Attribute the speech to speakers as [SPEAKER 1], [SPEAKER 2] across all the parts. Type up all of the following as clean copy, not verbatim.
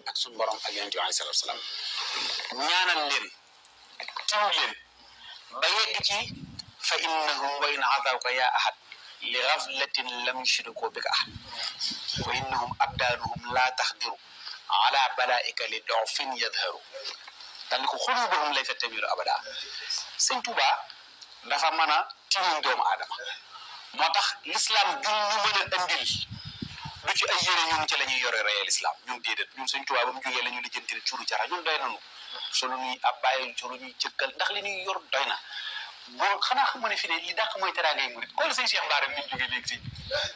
[SPEAKER 1] ak suñu borom ak yonent bi alayhi salaatu salaam ñaanal leen tiw leen ba yegg ci fa innahum wa in azawka ya ahad li ghaflatin lam yushriku bika ahad wa innahum abdanuhum la taxdiru ala balaika li dofin yadharu dal ko xulubuhum lay fatamiru abada sëñ Tuuba dafa mën a tiim doomu aadama moo tax l'islam bi ñu mën a andil du ci ay yére ñun ci la ñuy yore reyal islam ñun déedéet ñun sëñ Tuuba ba mu jógee la ñu lijjantil curu cara ñun doy nañu solo ñuy abbaay solo ñuy jëkkal ndax li ñuy yor doy na boo xanaa xamoo ne fi ne li dàq mooy teraangay murit xool sëñ Cheikh Bara mi ñu jógee léegi si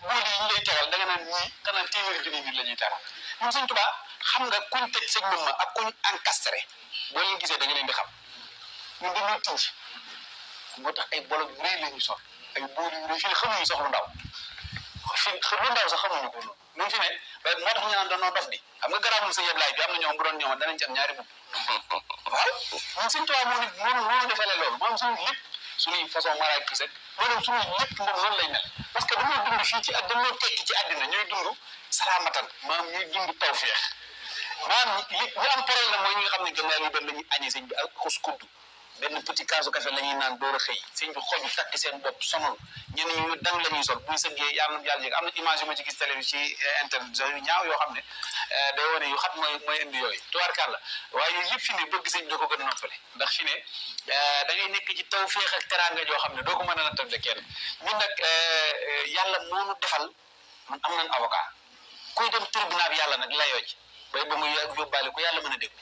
[SPEAKER 1] bool yi ñu lay tegal da nga naan ñii xanaa téeméeri junni nit la ñuy teral ñun sëñ Tuuba xam nga kuñ tëj sëñ Bamba ak kuñ encastré boo leen gisee da nga leen di xam ñun dañuy tinc moo tax ay bolog yu rëy la ñu sol ay bool yu rëy fi ne xamuñu sax lu ndaw lu ndaw sax xamuñu ko noonu fi ne moo tax ñu naan dañoo dof di xam nga garaamul sëñ Ablaye bi am na ñoom bu doon ñëwoon danañ ci am ñaari bubb waaw ñun sëñ Tuuba moo defale loolu maanaam suñu lépp suñuy façon maraay kii rek maanaam suñuy lépp moom noonu lay mel parce que dañoo dund fii ci dañoo tekki ci àddina ñooy dund salaamatan maanaam ñuy dund tawfeex maanaam li am problème mooy ñi nga xam ne gën lu benn la ñuy añee sëñ bi ak xus kudd benn petit kaasu café la ñuy naan door a xëy sëñ bi xoju takk seen bopp sonal ñenn ñu dang la ñuy sol buy sëggee yàlla yëg am na image yu ma ci gis télé bi ci internet yu ñaaw yoo xam ne day wane yu xat mooy indi yooyu tubaarkàlla waaye yooyu yëpp fi ne bëgg sëñ bi da ko gën a noppale ndax fi ne da ngay nekk ci tawfeex ak teraanga joo xam ne doo ko mën a nattable kenn ñun nag yàlla moonu defal man am nañ avocat kuy dem tribunal bi yàlla nag layoo ci bay ba muy yóbbaale ko yàlla mën a déglu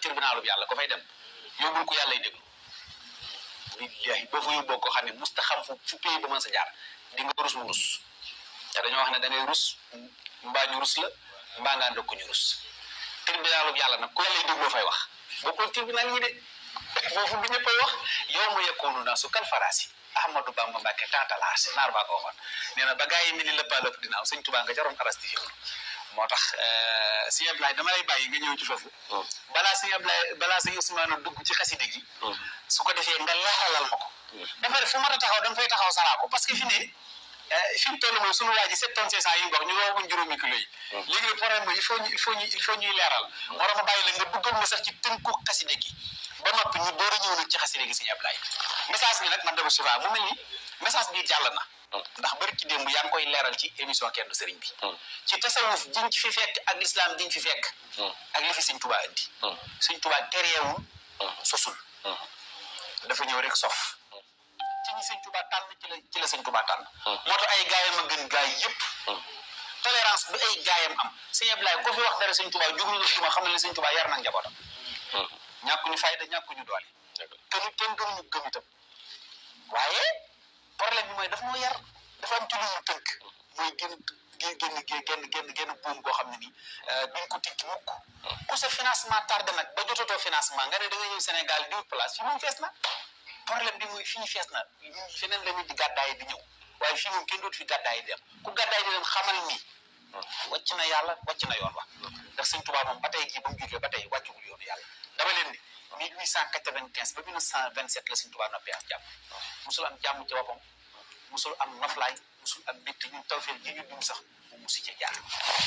[SPEAKER 1] tribunal bi yàlla ko fay dem yóbbul ko yàlla déglu billahi boo fa yóbboo ko xam ne musta xam fu pays ba mën sa jaar di nga rus mu rus te dañoo wax ne da ngay rus mbaa ñu rus la mbaa ngaa ndokk ñu rus tribunal bi yàlla nag ku yàlla dégloo fay wax bokkul tribunal yi de foofu bi ñëppay wax yow ma yekkoonu naa su kal faraasi Ahmadou Bamba Mbàkke tantalaasi naar baa ko waxoon nee na ba gaa yi mel ni lëppaalëpp dina am sëñ Tuubaa nga jaroon arasti fi moo tax sëñ Ablaye dama lay bàyyi nga ñëw ci foofu balaa sëñ Ousmane dugg ci xaside gi su ko defee nga leeralal ma ko dafa def fu mat a taxaw da nga fay taxaw salaako parce que fi ne fi mu toll mooy sunu waa ji 7 tonnes 500 yi wax ñu wooguñ juróomi kilo yi léegi le problème bi il faut ñuy leeral moo tax ma bàyyi la nga duggal ma sax ci tënku xaside gi ba noppi ñu door a ñëw nag ci xaside gi sëñ Ablaye message bi nag man dama sifa mu mel ni message bi jàll na ndax bari ci démb yaa ngi koy leeral ci émission kenn du sëriñ bi ci tasawuf jiñ ci fi fekk ak l'islam jiñ fi fekk ak li fi sëñ Tuubaa indi sëñ Tuubaa tereewul sosul dafa ñëw rek sof ci ñi sëñ Tuubaa tànn ci la sëñ Tuubaa tànn moo tax ay gaayam a gën gaay yëpp tolérance bi ay gaayam am sëñ Ablaye ko fi wax dara sëñ Tuubaa juglu la suma xam ne sëñ Tuubaa yar na njabootam ñàkkuñu fayda ñàkkuñu doole kenn gënuñu gëm itam waaye problème bi mooy daf moo yar dafa am ci lu mu tënk mooy génn buum goo xam ne nii duñ ko tikki mukk ku sa financement tardé nag ba jotatoo financement nga ne da nga ñëw Sénégal di place fii moom fees na problème bi mooy fii fees na feneen la nit di gàddaay di ñëw waaye fii moom kenn dootu fi gàddaay di dem ku gàddaay di dem xamal ni wàcc na yàlla wàcc na yoon wa ndax sëñ Tuubaa moom ba tey jii ba mu jógee ba tey wàccugul yoonu yàlla dama leen ni 1895 ba 1927 la sëñ Tuubaa noppee am jàmm musul am jàmm ci boppam musul am noflaay musul am mbégte ñun tawfeex ji ñu dund sax mu musi ci jaar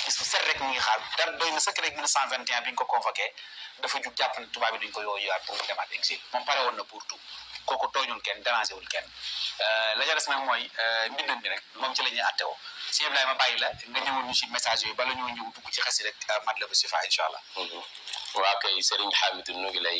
[SPEAKER 1] bis bu set rek mu ngi xaar dara doy na sëkk rek 1921 bi ñu ko convoqué dafa jug jàpp ne tubaab bi duñ ko yooyuwaat pour mu demaat exil moom pare woon na pour tout kooku tooñul kenn dérangé wul kenn la ca des nag mooy mbindam bi rek moom ci la ñuy attewoo sëñ Ibrahima ma bàyyi la nga ñëwul ñu ci message yooyu bala ñoo ñëw dugg ci xasi rek mat la ba si fa incha allah.
[SPEAKER 2] waa kay Serigne Hamidou nu ngi lay